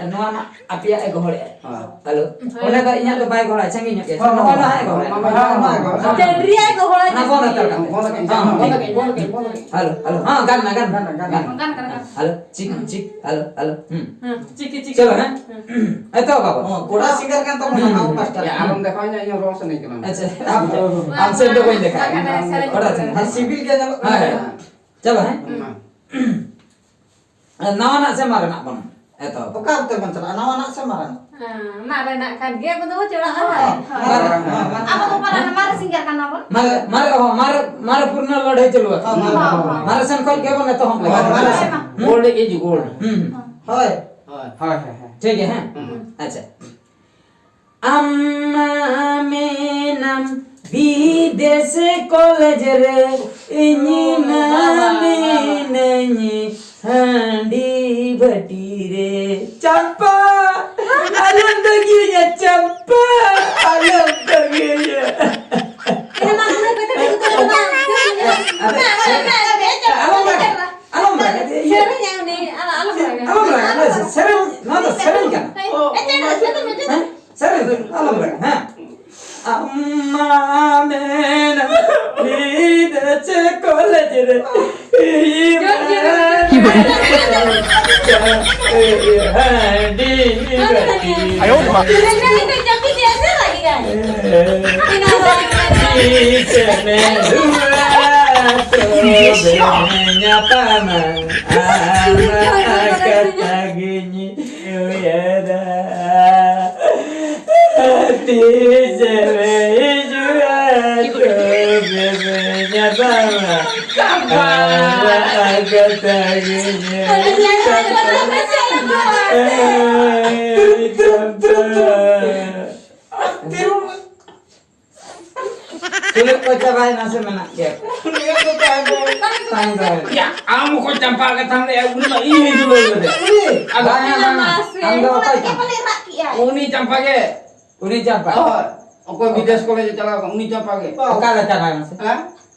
ᱱᱚᱣᱟ ᱢᱟ ᱟᱯᱮᱭᱟᱜ ᱮ ᱜᱚᱦᱚᱲᱮᱜᱼᱟ᱾ ᱦᱮᱸ᱾ ᱦᱮᱞᱳ᱾ ᱦᱳᱭ᱾ ᱚᱸᱰᱮ ᱫᱚ ᱤᱧᱟᱜ ᱫᱚ ᱵᱟᱭ ᱜᱚᱦᱚᱲᱟ, ᱥᱟᱺᱜᱤᱧ ᱧᱚᱜ ᱜᱮᱭᱟ᱾ ᱦᱮᱸ, ᱱᱚᱜᱼᱚᱭ ᱱᱚᱣᱟ ᱦᱮᱸ, ᱮ ᱜᱚᱦᱚᱲᱟ᱾ ᱦᱮᱸ, ᱦᱮᱸ, ᱦᱮᱸ, ᱦᱮᱸ᱾ ᱪᱟᱹᱰᱨᱤᱭᱟᱭ ᱜᱚᱦᱚᱲᱟ᱾ ᱚᱱᱟ ᱵᱚᱱᱫᱚ ᱦᱟᱛᱟᱲ ᱠᱟᱜ ᱢᱮ᱾ ᱵᱚᱱᱫᱚ ᱠᱟᱜ ᱟᱹᱧ, ᱦᱮᱸ, ᱵᱚᱱᱫᱚ ᱠᱟᱜ ᱟᱹᱧ, ᱵᱚᱱᱫᱚ ᱠᱟᱜ ᱟᱹᱧ, ᱵᱚᱱᱫᱚ ᱠᱟᱜ ᱟᱹᱧ᱾ Hello, hello. ᱦᱮᱸ, ᱜᱟᱱ ᱱᱟ, ᱜᱟᱱ ᱱᱟ, ᱜᱟᱱ ᱱᱟ, ᱜᱟᱱ ᱱᱟ᱾ ᱜᱟᱱ ᱠᱟᱱᱟ, ᱜᱟᱱ ᱠᱟᱱᱟ᱾ Hello, check, check, hello, hello. ᱦᱩᱸ᱾ ᱦᱮᱸ, ᱪᱤᱠ, ᱪᱤᱠ᱾ ᱪᱚᱞᱚ, ᱦᱮᱸ? ᱦᱮᱸ᱾ ᱮᱛᱚᱦᱚᱵ ᱟᱵᱚᱱ᱾ ᱚ, ᱠᱚᱲᱟ singer ᱠᱟᱱ ᱛᱟᱵᱚᱱᱟ, ᱦᱩᱸ, ᱟᱵᱚ ᱦᱩᱸ᱾ ᱯᱟᱥᱴᱟ ᱨᱮ᱾ ᱟᱨ ᱚᱸᱰᱮ ᱠᱷᱚᱱ ᱤᱧ ᱨᱚᱲ ᱥᱟᱱᱟᱧ ᱠᱟᱱᱟ᱾ ᱟᱪᱪᱷᱟ, ᱟᱢ, ᱟᱢ ᱥᱮᱫ ᱫᱚ ᱵᱟᱹᱧ ᱫᱮᱠᱷᱟᱜ ᱠᱟᱱᱟ᱾ ᱦᱮᱸ, ᱦᱮᱸ, ᱦᱮᱸ, ᱚᱲᱟᱜ ᱥᱮᱱ᱾ ᱦᱮᱸ, ᱥᱤᱵᱤᱞ ᱜᱮ ᱧᱮᱞᱚᱜ ᱠᱟᱱᱟ᱾ ᱦᱮᱸ, ᱦᱮᱸ᱾ ᱪᱚᱞᱚ, ᱦᱮᱸ? ᱦᱩᱸ᱾ ᱱᱟᱣᱟᱱᱟᱜ ᱥᱮ ᱢᱟᱨᱮᱱᱟᱜ ᱵᱚᱱ ᱮᱛᱚᱦᱚᱵᱟ? ᱚᱠᱟ ᱚᱠᱛᱮ ᱵᱚᱱ ᱪᱟᱞᱟᱜᱼᱟ? ᱱᱟᱣᱟᱱᱟᱜ ᱥᱮ ᱢᱟᱨᱮᱱᱟᱜ? ᱦᱮᱸ, ᱢᱟᱨᱮᱱᱟᱜ ᱠᱷᱟᱱ ᱜᱮ ᱟᱵᱚ ᱫᱚᱵᱚ ᱪᱟᱞᱟᱜᱼᱟ᱾ ᱦᱳᱭ, ᱦᱳᱭ᱾ ᱢᱟᱨᱮ, ᱦᱮᱸ, ᱢᱟᱨᱮ᱾ ᱟᱵᱚ ᱫᱚ ᱢᱟᱨᱮ, ᱢᱟᱨᱮ singer ᱠᱟᱱᱟ ᱵᱚᱱ᱾ ᱢᱟᱨᱮ, ᱢᱟᱨᱮ, ᱚ, ᱢᱟᱨᱮ, ᱢᱟᱨᱮ ᱯᱩᱨᱱᱚ ᱞᱟᱹᱲᱦᱟᱹᱭ ᱪᱟᱹᱞᱩ ᱟᱠᱟᱱᱟ᱾ ᱦᱳᱭ, ᱢᱟᱨᱮ, ᱦᱳᱭ, ᱦᱳᱭ᱾ ᱢᱟᱨᱮ ᱥᱮᱱ ᱠᱷᱚᱱ ᱜᱮ ᱵᱚᱱ ᱮᱛᱚᱦᱚᱵ ᱞᱮᱜᱮ᱾ ᱦᱳᱭ, ᱢᱟᱨᱮ᱾ ᱦᱩᱸ? Gold is gold᱾ ᱦᱩᱸ, ᱦᱩᱸ᱾ ᱦᱳᱭ᱾ ᱦᱳᱭ, ᱦᱳᱭ, ᱦᱳᱭ᱾ ᱴᱷᱤᱠ ᱜᱮᱭᱟ, ᱦᱮᱸ? ᱦᱩᱸ᱾ ᱟᱪᱪᱷᱟ᱾ ᱟᱢ ᱢᱟ ᱢᱮᱱᱟᱢ ᱵᱤᱫᱮᱥ ᱠᱚᱞᱮᱡᱽ ᱨᱮ, ᱤᱧ ᱢᱟ ᱢᱤᱱᱟᱹᱧ ᱦᱟᱺᱰᱤ ᱵᱷᱟᱹᱴᱤ ᱨᱮ᱾ ᱪᱟᱢᱯᱟ, ᱟᱞᱚᱢ ᱫᱟᱹᱜᱤᱭᱟᱹᱧᱟ, ᱪᱟᱢᱯᱟ, ᱟᱞᱚᱢ ᱫᱟᱹᱜᱤᱭᱟᱹᱧᱟ᱾ ᱤᱱᱟᱹ ᱢᱟ ᱩᱱᱟᱹᱜ ᱵᱮᱴᱟ ᱴᱷᱤᱠ ᱩᱛᱟᱹᱨ ᱠᱟᱱᱟ᱾ ᱟᱞᱚᱢ ᱨᱟᱜᱟ, ᱟᱞᱚᱢ ᱨᱟᱜᱟ, ᱤᱭᱟᱹ᱾ ᱥᱮᱨᱮᱧᱟᱭ ᱩᱱᱤ, ᱟᱞᱚᱢ ᱨᱟᱜᱟ᱾ ᱟᱞᱚᱢ ᱨᱟᱜᱟ, ᱥᱮᱨᱮᱧ, ᱱᱚᱣᱟ ᱫᱚ ᱥᱮᱨᱮᱧ ᱠᱟᱱᱟ᱾ ᱮ, ᱮ, ᱪᱮᱫ, ᱪᱮᱫ, ᱪᱮᱫ? ᱦᱮᱸ? ᱥᱮᱨᱮᱧ ᱫᱚ ᱟᱞᱚᱢ ᱨᱟᱜᱟ, ᱦᱮᱸ᱾ ᱟᱢ ᱢᱟ ᱢᱮᱱᱟᱢ ᱵᱤᱫᱮᱥ ᱠᱚᱞᱮᱡᱽ ᱨᱮ, ᱤᱧ ᱢᱟ ᱦᱟᱺᱰᱤ ᱵᱟᱹᱴᱤ ᱨᱮ᱾ ᱟᱭᱳ ᱢᱟ᱾ ᱛᱤᱥᱮᱢ ᱦᱩᱭᱩᱜᱼᱟ, ᱛᱚᱵᱮ ᱧᱟᱯᱟᱢᱟ, ᱟᱢᱟᱜ ᱠᱟᱛᱷᱟ ᱜᱤᱧ ᱩᱭᱦᱟᱹᱨᱟ᱾ ᱛᱤᱥᱮᱢ ᱦᱤᱡᱩᱜᱼᱟ, ᱛᱚᱵᱮ ᱵᱚᱱ ᱧᱟᱯᱟᱢᱟ᱾ ᱟᱢᱟᱜ ᱠᱟᱛᱷᱟ ᱜᱤᱧ ᱩᱭᱦᱟᱹᱨᱟ᱾ ᱛᱤᱨᱩᱢ, ᱛᱤᱨᱩᱢ, ᱛᱤᱨᱩᱢ᱾ ᱥᱩᱞᱩᱠ ᱠᱚ ᱪᱟᱵᱟᱭᱮᱱᱟ ᱥᱮ ᱢᱮᱱᱟᱜ ᱜᱮᱭᱟ? ᱩᱱᱤᱭᱟᱜ ᱫᱚ ᱛᱟᱦᱮᱸ ᱫᱚ᱾ ᱛᱟᱦᱮᱸ ᱫᱚ᱾ ᱭᱟ, ᱟᱢ ᱚᱠᱚᱭ ᱪᱟᱢᱯᱟ ᱠᱟᱛᱷᱟᱢ ᱞᱟᱹᱭᱟ? ᱩᱱᱤ ᱢᱟ ᱤᱧ ᱦᱚᱸᱧ ᱫᱩᱞᱟᱹᱲ ᱞᱮᱫᱮ᱾ ᱩᱱᱤ? ᱟᱫᱚ ᱵᱟᱝᱟ, ᱵᱟᱝᱟ᱾ ᱟᱢ ᱫᱚ ᱚᱠᱚᱭ ᱪᱟᱢᱯᱟ? ᱩᱱᱤ ᱪᱟᱢᱯᱟ ᱜᱮ᱾ ᱩᱱᱤ ᱪᱟᱢᱯᱟ? ᱦᱳᱭ᱾ ᱚᱠᱚᱭ ᱵᱤᱫᱮᱥ ᱠᱚᱞᱮᱡᱽ ᱮ ᱪᱟᱞᱟᱣ ᱠᱟᱱ, ᱩᱱᱤ ᱪᱟᱢᱯᱟ ᱜᱮ᱾ ᱚᱠᱟ ᱨᱮ ᱪᱟᱞᱟᱣ ᱮᱱᱟ ᱥᱮ? ᱦᱮᱸ?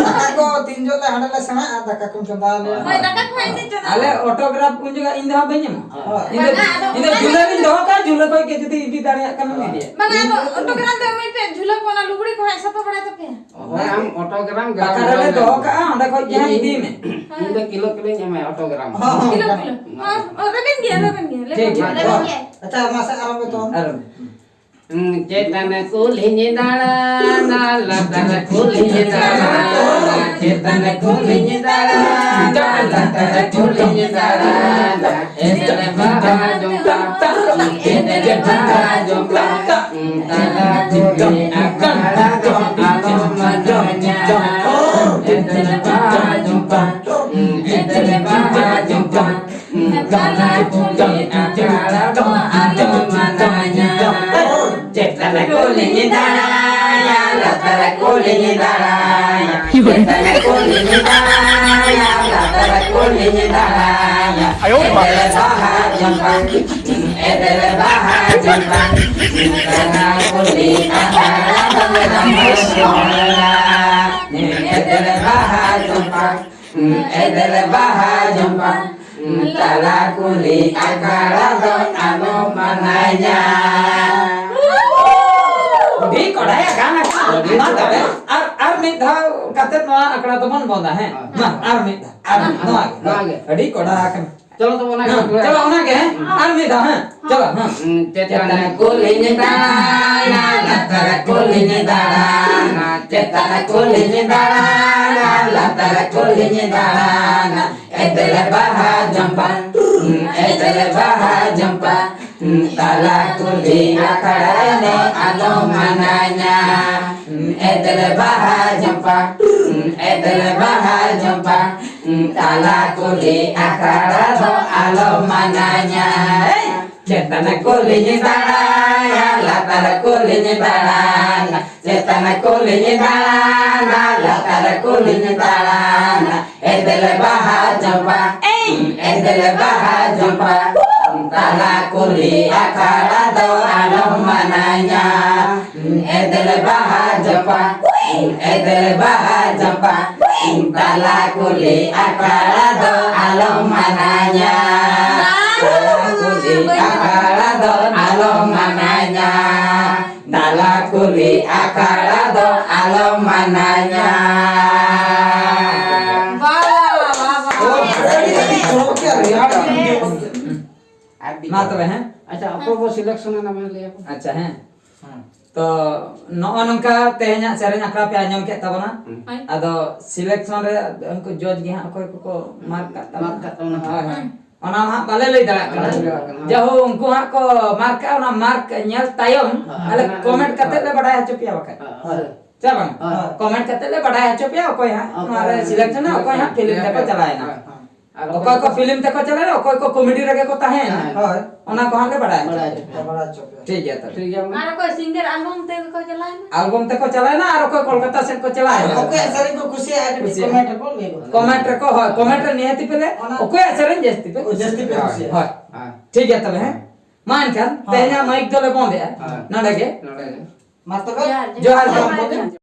ᱫᱟᱠᱟ ᱠᱚ ᱛᱤᱱ ᱡᱚᱦᱚᱜ ᱞᱮ ᱦᱟᱸᱰᱮ ᱞᱮ ᱥᱮᱬᱟᱜᱼᱟ, ᱫᱟᱠᱟ ᱠᱚᱢ ᱪᱚᱸᱫᱟ ᱟᱞᱮᱭᱟ᱾ ᱦᱳᱭ, ᱫᱟᱠᱟ ᱠᱚ ᱦᱟᱸᱜ ᱤᱧ ᱪᱚᱸᱫᱟ᱾ ᱟᱞᱮ ᱚᱴᱳᱜᱨᱟᱯᱷ ᱩᱱ ᱡᱚᱠᱷᱟᱜ ᱤᱧ ᱫᱚ ᱦᱟᱸᱜ ᱵᱟᱹᱧ ᱮᱢᱟ᱾ ᱦᱳᱭ᱾ ᱤᱧ ᱫᱚ, ᱵᱟᱝᱟ, ᱟᱫᱚ ᱤᱧ ᱫᱚ ᱚᱱᱟ ᱡᱷᱩᱞᱟᱹ ᱜᱤᱧ ᱫᱚᱦᱚ ᱠᱟᱜᱼᱟ, ᱡᱷᱩᱞᱟᱹ ᱠᱷᱚᱡ ᱜᱮ ᱡᱩᱫᱤ ᱤᱫᱤ ᱫᱟᱲᱮᱭᱟᱜ ᱠᱷᱟᱱ ᱤᱫᱤᱭᱟ᱾ ᱵᱟᱝᱟ, ᱟᱫᱚ ᱚᱴᱳᱜᱨᱟᱯᱷ ᱫᱚ ᱮᱢᱟᱹᱧ ᱯᱮ, ᱡᱷᱩᱞᱟᱹ ᱠᱚ ᱚᱱᱟ ᱞᱩᱜᱽᱲᱤ ᱠᱚ ᱦᱟᱸᱜ ᱥᱟᱯᱷᱟ ᱵᱟᱲᱟᱭ ᱛᱟᱯᱮᱭᱟ᱾ ᱦᱳᱭ, ᱟᱢ ᱚᱴᱳᱜᱨᱟᱢ ᱯᱟᱠᱟ ᱨᱮᱞᱮ ᱫᱚᱦᱚ ᱠᱟᱜᱼᱟ, ᱚᱸᱰᱮ ᱠᱷᱚᱡ ᱜᱮ ᱦᱟᱸᱜ ᱤᱫᱤᱭ ᱢᱮ᱾ ᱤᱧ ᱫᱚ ᱠᱤᱞᱳ ᱠᱤᱞᱳᱧ ᱮᱢᱟᱭᱟ ᱚᱴᱳᱜᱨᱟᱢ᱾ ᱦᱚᱸ, ᱦᱚᱸ, ᱠᱤᱞᱳ, ᱠᱤᱞᱳ᱾ ᱦᱚᱸ, ᱦᱚᱸ, ᱨᱮᱵᱮᱱ ᱜᱮᱭᱟ, ᱨᱮᱵᱮᱱ ᱜᱮᱭᱟ, ᱞᱟᱹᱭ ᱴᱷᱤᱠ ᱵᱮᱱ᱾ ᱜᱮᱭᱟ᱾ ᱟᱪᱪᱷᱟ, ᱢᱟᱥᱮ ᱟᱨᱚ ᱵᱮᱛᱚᱱ᱾ ᱟᱨᱚ᱾ ᱪᱮᱛᱟᱱ ᱠᱩᱞᱦᱤᱧ ᱫᱟᱬᱟᱱᱟ, ᱞᱟᱛᱟᱨ ᱠᱩᱞᱦᱤᱧ ᱫᱟᱬᱟᱱᱟ, ᱪᱮᱛᱟᱱ ᱠᱩᱞᱦᱤᱧ ᱫᱟᱬᱟᱱᱟ, ᱞᱟᱛᱟᱨ ᱠᱩᱞᱦᱤᱧ ᱫᱟᱬᱟᱱᱟ, ᱮᱫᱮᱞ ᱵᱟᱦᱟ ᱡᱚᱝᱠᱟ, ᱮᱫᱮᱞ ᱵᱟᱦᱟ ᱡᱚᱝᱠᱟ, ᱛᱟᱞᱟ ᱠᱩᱞᱦᱤ ᱟᱠᱷᱲᱟ ᱫᱚ ᱟᱞᱚᱢ ᱟᱫᱚᱜ ᱧᱟ, ᱮᱫᱮᱞ ᱵᱟᱦᱟ ᱡᱚᱝᱠᱟ, ᱮᱫᱮᱞ ᱵᱟᱦᱟ ᱡᱚᱝᱠᱟ᱾ ᱠᱩᱞᱦᱤᱧ ᱫᱟᱬᱟᱭᱟ, ᱞᱟᱛᱟᱨ ᱠᱩᱞᱦᱤᱧ ᱫᱟᱬᱟᱭᱟ, ᱪᱮᱛᱟᱱ ᱠᱩᱞᱦᱤᱧ ᱫᱟᱬᱟᱭᱟ, ᱞᱟᱛᱟᱨ ᱠᱩᱞᱦᱤᱧ ᱫᱟᱬᱟᱭᱟ᱾ ᱟᱭᱳ ᱢᱟ᱾ ᱮᱫᱮᱞ ᱵᱟᱦᱟ ᱪᱚᱢᱯᱟ, ᱮᱫᱮᱞ ᱵᱟᱦᱟ ᱪᱚᱢᱯᱟ, ᱞᱟᱛᱟᱨ ᱠᱩᱞᱦᱤ ᱟᱠᱷᱲᱟ ᱫᱚ ᱨᱟᱢ ᱵᱚᱥᱚᱱᱟ᱾ ᱮᱫᱮᱞ ᱵᱟᱦᱟ ᱪᱚᱢᱯᱟ, ᱮᱫᱮᱞ ᱵᱟᱦᱟ ᱪᱚᱢᱯᱟ, ᱛᱟᱞᱟ ᱠᱩᱞᱦᱤ ᱟᱠᱷᱲᱟ ᱫᱚ ᱟᱞᱚᱢ ᱢᱟᱱᱟᱧᱟ᱾ ᱟᱹᱰᱤ ᱠᱚᱰᱟᱭᱟ ᱜᱟᱱ ᱟᱠᱟᱱᱟ᱾ ᱢᱟ ᱛᱚᱵᱮ, ᱟᱨ, ᱟᱨ ᱢᱤᱫ ᱫᱷᱟᱣ ᱠᱟᱛᱮ ᱱᱚᱣᱟ ᱟᱠᱷᱲᱟ ᱫᱚᱵᱚᱱ ᱵᱚᱱᱫᱟ, ᱦᱮᱸ? ᱢᱟ, ᱟᱨ ᱢᱤᱫ ᱫᱷᱟᱣ, ᱟᱨ ᱢᱤᱫ ᱫᱷᱟᱣ, ᱱᱚᱣᱟ ᱜᱮ, ᱱᱚᱣᱟ ᱜᱮ᱾ ᱟᱹᱰᱤ ᱠᱚᱰᱟ ᱟᱠᱟᱱᱟ᱾ ᱪᱚᱞᱚ ᱛᱚᱵᱮ ᱚᱱᱟ ᱜᱮ, ᱦᱮᱸ, ᱦᱮᱸ᱾ ᱪᱚᱞᱚ ᱚᱱᱟ ᱜᱮ, ᱦᱮᱸ? ᱟᱨ ᱢᱤᱫ ᱫᱷᱟᱣ, ᱦᱮᱸ? ᱪᱚᱞᱚ, ᱦᱮᱸ᱾ ᱪᱮᱛᱟᱱ ᱠᱩᱞᱦᱤᱧ ᱫᱟᱬᱟᱱᱟ, ᱞᱟᱛᱟᱨ ᱠᱩᱞᱦᱤᱧ ᱫᱟᱬᱟᱱᱟ, ᱪᱮᱛᱟᱱ ᱠᱩᱞᱦᱤᱧ ᱫᱟᱬᱟᱱᱟ, ᱞᱟᱛᱟᱨ ᱠᱩᱞᱦᱤᱧ ᱫᱟᱬᱟᱱᱟ᱾ ᱮᱫᱮᱞ ᱵᱟᱦᱟ ᱪᱚᱢᱯᱟ, ᱮᱫᱮᱞ ᱵᱟᱦᱟ ᱪᱚᱢᱯᱟ, ᱛᱟᱞᱟ ᱠᱩᱞᱦᱤ ᱟᱠᱷᱲᱟ ᱫᱚ ᱟᱞᱚᱢ ᱢᱟᱱᱟᱧᱟ᱾ ᱮᱫᱮᱞ ᱵᱟᱦᱟ ᱪᱚᱢᱯᱟ, ᱮᱫᱮᱞ ᱵᱟᱦᱟ ᱪᱚᱢᱯᱟ, ᱛᱟᱞᱟ ᱠᱩᱞᱦᱤ ᱟᱠᱷᱲᱟ ᱫᱚ ᱟᱞᱚᱢ ᱢᱟᱱᱟᱧᱟ᱾ ᱪᱮᱛᱟᱱ ᱠᱩᱞᱦᱤᱧ ᱫᱟᱬᱟᱭᱟ, ᱞᱟᱛᱟᱨ ᱠᱩᱞᱦᱤᱧ ᱫᱟᱬᱟᱱᱟ, ᱪᱮᱛᱟᱱ ᱠᱩᱞᱦᱤᱧ ᱫᱟᱬᱟᱱᱟ, ᱞᱟᱛᱟᱨ ᱠᱩᱞᱦᱤᱧ ᱫᱟᱬᱟᱱᱟ᱾ ᱮᱫᱮᱞ ᱵᱟᱦᱟ ᱪᱚᱢᱯᱟ, ᱮᱭ! ᱮᱫᱮᱞ ᱵᱟᱦᱟ ᱪᱚᱢᱯᱟ, ᱛᱟᱞᱟ ᱠᱩᱞᱦᱤ ᱟᱠᱷᱲᱟ ᱫᱚ ᱟᱞᱚᱢ ᱢᱟᱱᱟᱧᱟ᱾ ᱮᱫᱮᱞ ᱵᱟᱦᱟ ᱪᱚᱢᱯᱟ, ᱮᱫᱮᱞ ᱵᱟᱦᱟ ᱪᱚᱢᱯᱟ, ᱛᱟᱞᱟ ᱠᱩᱞᱦᱤ ᱟᱠᱷᱲᱟ ᱫᱚ ᱟᱞᱚᱢ ᱢᱟᱱᱟᱧᱟ᱾ ᱛᱟᱞᱟ ᱠᱩᱞᱦᱤ ᱟᱠᱷᱲᱟ ᱫᱚ ᱟᱞᱚᱢ ᱢᱟᱱᱟᱧᱟ᱾ ᱛᱟᱞᱟ ᱠᱩᱞᱦᱤ ᱟᱠᱷᱲᱟ ᱫᱚ ᱟᱞᱚᱢ ᱢᱟᱱᱟᱧᱟ᱾ ᱵᱟᱵᱟ, ᱵᱟᱵᱟ᱾ ᱟᱹᱰᱤ, ᱟᱹᱰᱤ ᱪᱚᱨᱚᱠ ᱜᱮ, ᱨᱮᱭᱟᱲ ᱜᱮ ᱵᱩᱡᱷᱟᱹᱣ ᱠᱟᱱᱟ᱾ ᱟᱹᱰᱤ ᱢᱟ ᱪᱚᱨᱚᱠ᱾ ᱛᱚᱵᱮ, ᱦᱮᱸ? ᱟᱪᱪᱷᱟ, ᱚᱠᱚᱭ ᱵᱚ selection ᱮᱱᱟ, ᱢᱟ ᱞᱟᱹᱭ ᱟᱠᱚ᱾ ᱟᱪᱪᱷᱟ, ᱦᱮᱸ᱾ ᱦᱮᱸ᱾ ᱛᱚ, ᱱᱚᱜᱼᱚ ᱱᱚᱝᱠᱟ ᱛᱮᱦᱮᱧᱟᱜ ᱥᱮᱨᱮᱧ ᱟᱠᱷᱲᱟ ᱯᱮ ᱟᱸᱡᱚᱢ ᱠᱮᱫ ᱛᱟᱵᱚᱱᱟ᱾ ᱦᱳᱭ᱾ ᱟᱫᱚ selection ᱨᱮ ᱩᱱᱠᱩ judge ᱜᱮ ᱦᱟᱸᱜ ᱚᱠᱚᱭ ᱠᱚᱠᱚ mark ᱠᱟᱜ ᱛᱟᱵᱚᱱᱟ᱾ Mark ᱠᱟᱜ ᱛᱟᱵᱚᱱᱟ᱾ ᱦᱳᱭ, ᱦᱳᱭ᱾ ᱦᱩᱸ᱾ ᱚᱱᱟ ᱢᱟ ᱦᱟᱸᱜ ᱵᱟᱞᱮ ᱞᱟᱹᱭ ᱫᱟᱲᱮᱭᱟᱜ ᱠᱟᱱᱟ᱾ ᱵᱟᱞᱮ ᱞᱟᱹᱭ ᱫᱟᱲᱮᱭᱟᱜ ᱠᱟᱱᱟ᱾ ᱡᱟᱦᱳ, ᱩᱱᱠᱩ ᱦᱟᱸᱜ ᱠᱚ mark ᱠᱟᱜᱼᱟ, ᱚᱱᱟ mark ᱧᱮᱞ ᱛᱟᱭᱚᱢ ᱦᱳᱭ, ᱟᱞᱮ ᱦᱳᱭ, comment ᱦᱳᱭ᱾ ᱠᱟᱛᱮ ᱞᱮ ᱵᱟᱰᱟᱭ ᱦᱚᱪᱚ ᱯᱮᱭᱟ ᱵᱟᱠᱷᱟᱡ᱾ ᱦᱳᱭ, ᱦᱳᱭ᱾ ᱪᱮ ᱵᱟᱝ? ᱦᱳᱭ᱾ Comment ᱠᱟᱛᱮ ᱞᱮ ᱵᱟᱰᱟᱭ ᱦᱚᱪᱚ ᱯᱮᱭᱟ ᱚᱠᱚᱭ ᱦᱟᱸᱜ ᱚᱠᱚᱭ ᱱᱚᱣᱟ ᱨᱮ ᱦᱟᱸᱜ selection ᱮᱱᱟ, ᱚᱠᱚᱭ ᱦᱟᱸᱜ film ᱛᱮᱠᱚ ᱦᱳᱭ, ᱪᱟᱞᱟᱣ ᱮᱱᱟ᱾ ᱦᱳᱭ, ᱦᱳᱭ᱾ ᱟᱨ ᱚᱠᱚᱭ ᱠᱚ ᱯᱷᱤᱞᱢ ᱛᱮᱠᱚ ᱪᱟᱞᱟᱜᱼᱟ, ᱚᱠᱚᱭ ᱠᱚ ᱠᱚᱢᱮᱰᱤ ᱨᱮᱜᱮ ᱠᱚ ᱛᱟᱦᱮᱸᱭᱮᱱᱟ, ᱦᱮᱸ᱾ ᱦᱳᱭ᱾ ᱚᱱᱟ ᱠᱚ ᱦᱟᱸᱜ ᱞᱮ ᱵᱟᱲᱟᱭ ᱦᱚᱪᱚ ᱵᱟᱲᱟᱭ ᱯᱮᱭᱟ᱾ ᱦᱚᱪᱚ ᱯᱮᱭᱟ᱾ ᱴᱷᱤᱠ ᱜᱮᱭᱟ ᱛᱟᱦᱚᱞᱮ᱾ ᱴᱷᱤᱠ ᱜᱮᱭᱟ, ᱢᱟ᱾ ᱟᱨ ᱚᱠᱚᱭ ᱥᱤᱝᱜᱟᱨ ᱟᱞᱵᱚᱢ ᱛᱮᱜᱮ ᱠᱚ ᱪᱟᱞᱟᱣᱮᱱᱟ? ᱟᱞᱵᱚᱢ ᱛᱮᱠᱚ ᱪᱟᱞᱟᱣᱮᱱᱟ, ᱟᱨ ᱚᱠᱚᱭ ᱠᱳᱞᱠᱟᱛᱟ ᱥᱮᱫ ᱠᱚ ᱪᱟᱞᱟᱣᱮᱱᱟ᱾ ᱚᱠᱚᱭᱟᱜ ᱥᱮᱨᱮᱧ ᱠᱚ ᱠᱩᱥᱤᱭᱟᱜᱼᱟ, ᱠᱟᱹᱴᱤᱡ ᱠᱩᱥᱤᱭᱟᱜᱼᱟ᱾ ᱠᱚᱢᱮᱱᱴ ᱨᱮᱠᱚ ᱞᱟᱹᱭ ᱜᱚᱫ᱾ ᱠᱚᱢᱮᱱᱴ ᱨᱮᱠᱚ, ᱦᱳᱭ, ᱠᱚᱢᱮᱱᱴ ᱨᱮ ᱱᱤᱦᱟᱹᱛᱤ ᱯᱮ ᱞᱟᱹᱭᱟ, ᱚᱱᱟ ᱚᱠᱚᱭᱟᱜ ᱥᱮᱨᱮᱧ ᱡᱟᱹᱥᱛᱤ ᱯᱮ ᱡᱟᱹᱥᱛᱤ ᱯᱮ ᱠᱩᱥᱤᱭᱟᱜᱼᱟ᱾ ᱠᱩᱥᱤᱭᱟᱜᱼᱟ᱾ ᱦᱳᱭ᱾ ᱦᱮᱸ᱾ ᱴᱷᱤᱠ ᱜᱮᱭᱟ ᱛᱚᱵᱮ, ᱦᱮᱸ᱾ ᱢᱟ ᱮᱱᱠᱷᱟᱱ ᱦᱳᱭ᱾ ᱛᱮᱦᱮᱧᱟᱜ ᱢᱟᱭᱤᱠ ᱫᱚᱞᱮ ᱵᱚᱱᱫᱮᱜᱼᱟ᱾ ᱦᱳᱭ᱾ ᱱᱚᱰᱮ ᱜᱮ᱾ ᱱᱚᱰᱮ ᱜᱮ᱾ ᱢᱟ ᱛᱚᱵᱮ᱾ ᱡᱚᱦᱟᱨ, ᱡᱚᱦᱟᱨ᱾ ᱡᱚᱦᱟᱨ, ᱡᱚᱦᱟᱨ᱾ ᱡᱚᱦᱟᱨ᱾